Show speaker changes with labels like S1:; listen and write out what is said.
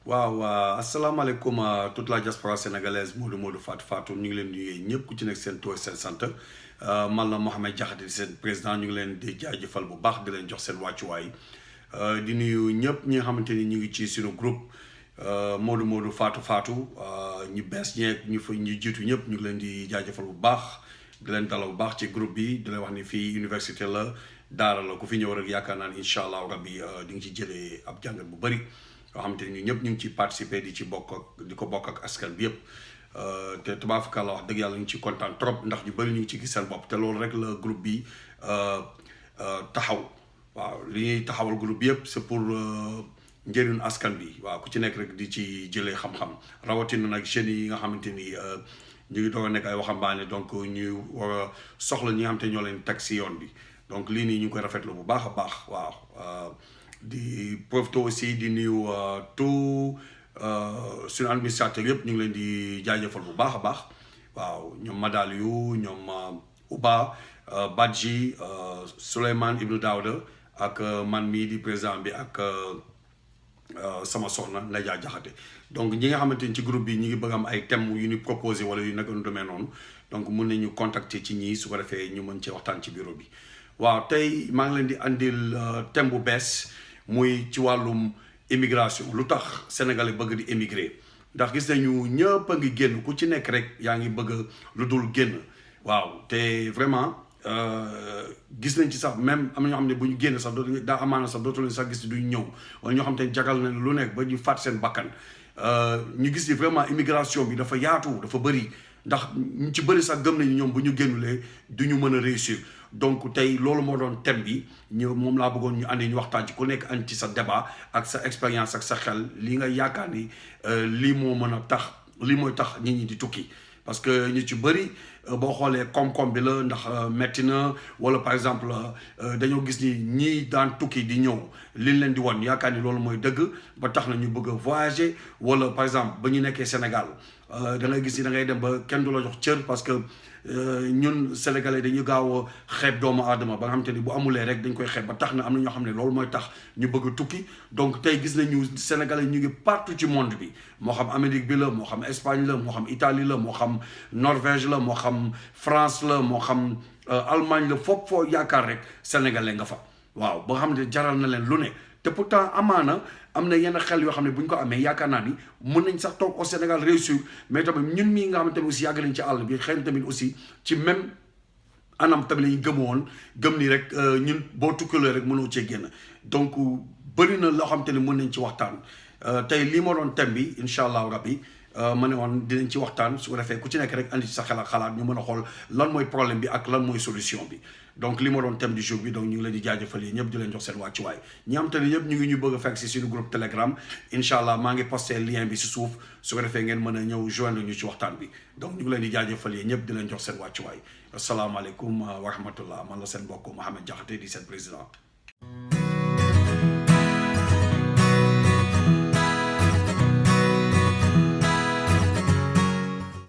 S1: waaw asalaamaaleykum toute la diaspora sénégalaise Modou Fatou ñu ngi leen di nuyu ñëpp ku ci nekk seen tur seen sant man la Mohamed Diakhaté di seen président ñu ngi leen di jaajëfal bu baax di leen jox seen wàccuwaay di nuyu ñëpp ñi nga xamante ni ñu ngi ci suñu groupe Modou Fatou ñu bees ñeeg ñu jiitu ñëpp ñu ngi leen di jaajëfal bu baax di leen dalal bu baax ci groupe bi di leen wax ni fii université la daara la ku fi ñëw rek yaakaar naa ne incha allah rabbi di nga ci jëlee ab jàngat bu bëri. yoo xamante ni ñëpp ñu ngi ci participer di ci bokk ak di ko bokk ak askan bi yëpp te tubaafakala wax dëgg yàlla ñu ngi ci kontaan trop ndax ñu bëri ñu ngi ci gis seen bopp te loolu rek la groupe bi taxaw waaw li ñuy taxawal groupe bi yëpp c'est pour njëriñu askan bi waaw ku ci nekk rek di ci jëlee xam-xam rawatina nag jeunes yi nga xamante ni ñu ngi doog a nekk ay waxambaane donc ñu war a soxla ñi nga xamante ñoo leen teg si yoon bi donc lii nii ñu ngi koy rafetlu bu baax a baax waaw. di profité aussi di nuyu tout suñu administrateur yëpp ñu ngi leen di jaajëfal bu baax a baax waaw ñoom Madaliou ñoom Uba Badji Souleymane Ibnou Daouda ak man mii di président bi ak sama soxna Nadia Diakhaté donc ñi nga xamante ni ci groupe bi ñu ngi bëgg am ay thèmes yu ñu proposé wala yu naka nu demee noonu donc mun nañu contacter ci ñii su ko defee ñu mën cee waxtaan ci bureau bi waaw tey maa ngi leen di andil thème bu bees muy ci wàllum immigration lu tax sénégalais bëgg di émigrer ndax gis nañu ñëpp a ngi génn ku ci nekk rek yaa ngi bëgg lu dul génn waaw te vraiment gis nañ ci sax même am na ñoo xam ne bu ñu génn sax dootu daa amaana sax dootu leen sax gis duñ ñëw wala ñoo xam te jagal nañ lu nekk ba ñu faat seen bakkan ñu gis ni vraiment immigration bi dafa yaatu dafa bëri ndax ñu ci bëri sax gëm nañu ñoom bu ñu génnulee du ñu mën a réussir donc tey loolu moo doon thème bi ñu moom laa bëggoon ñu andi ñu waxtaan ci ku nekk andi ci sa débat ak sa expérience ak sa xel li nga yaakaar ni lii moo mën a tax lii mooy tax nit ñi di tukki parce que ñu ci bëri boo xoolee koom-koom bi la ndax metti na wala par exemple dañoo gis ni ñii daan tukki di ñëw liñ leen di won yaakaar ni loolu mooy dëgg ba tax na ñu bëgg a voyager wala par exemple ba ñu nekkee Sénégal da ngay gis ni da ngay dem ba kenn du la jox cër parce que ñun sénégalais dañu gaaw a xeeb doomu aadama ba nga xamante ni bu amulee rek dañ koy xeeb ba tax na am na ñoo xam ne loolu mooy tax ñu bëgg a tukki donc tey gis nañu sénégalais ñu ngi partout ci monde bi moo xam Amérique bi la moo xam Espagne la moo xam Italie la moo xam Norvège la moo xam France la moo xam Allemagne la foop foo yaakaar rek sénégalais nga fa waaw ba nga xam ne jaral na leen lu ne te pourtant amaana am na yenn xel yoo xam ne bu ñu ko amee yaakaar naa ni mën nañ sax toog au Sénégal réussir mais tamit ñun mii nga xam ne tamit aussi yàgg nañ ci àll bi xëy na tamit aussi ci même anam tamit la ñu gëmoon gëm ni rek ñun boo tukkalee rek mënoo cee génn donc bëri na loo xam te ne mën nañ ci waxtaan tey lii moo doon thème bi incha allahu rabbi ma ne woon dinañ ci waxtaan su ko defee ku ci nekk rek andi ci sa xel ak xalaat ñu mën a xool lan mooy problème bi ak lan mooy solution bi donc li ma doon thème du jour bi donc ñu ngi leen di jaajëfal yi ñëpp di leen jox seen wàccuwaay ñi am te ne ñëpp ñu ngi ñu bëgg a fekk si suñu groupe Telegram incha allah maa ngi posté lien bi si suuf su ko defee ngeen mën a ñëw joindre ñu ci waxtaan bi donc ñu ngi leen di jaajëfal yi ñëpp di leen jox seen wàccuwaay asalaamaaleykum wa rahmatullah man la seen mbokk Mohamed Diakhaté di seen président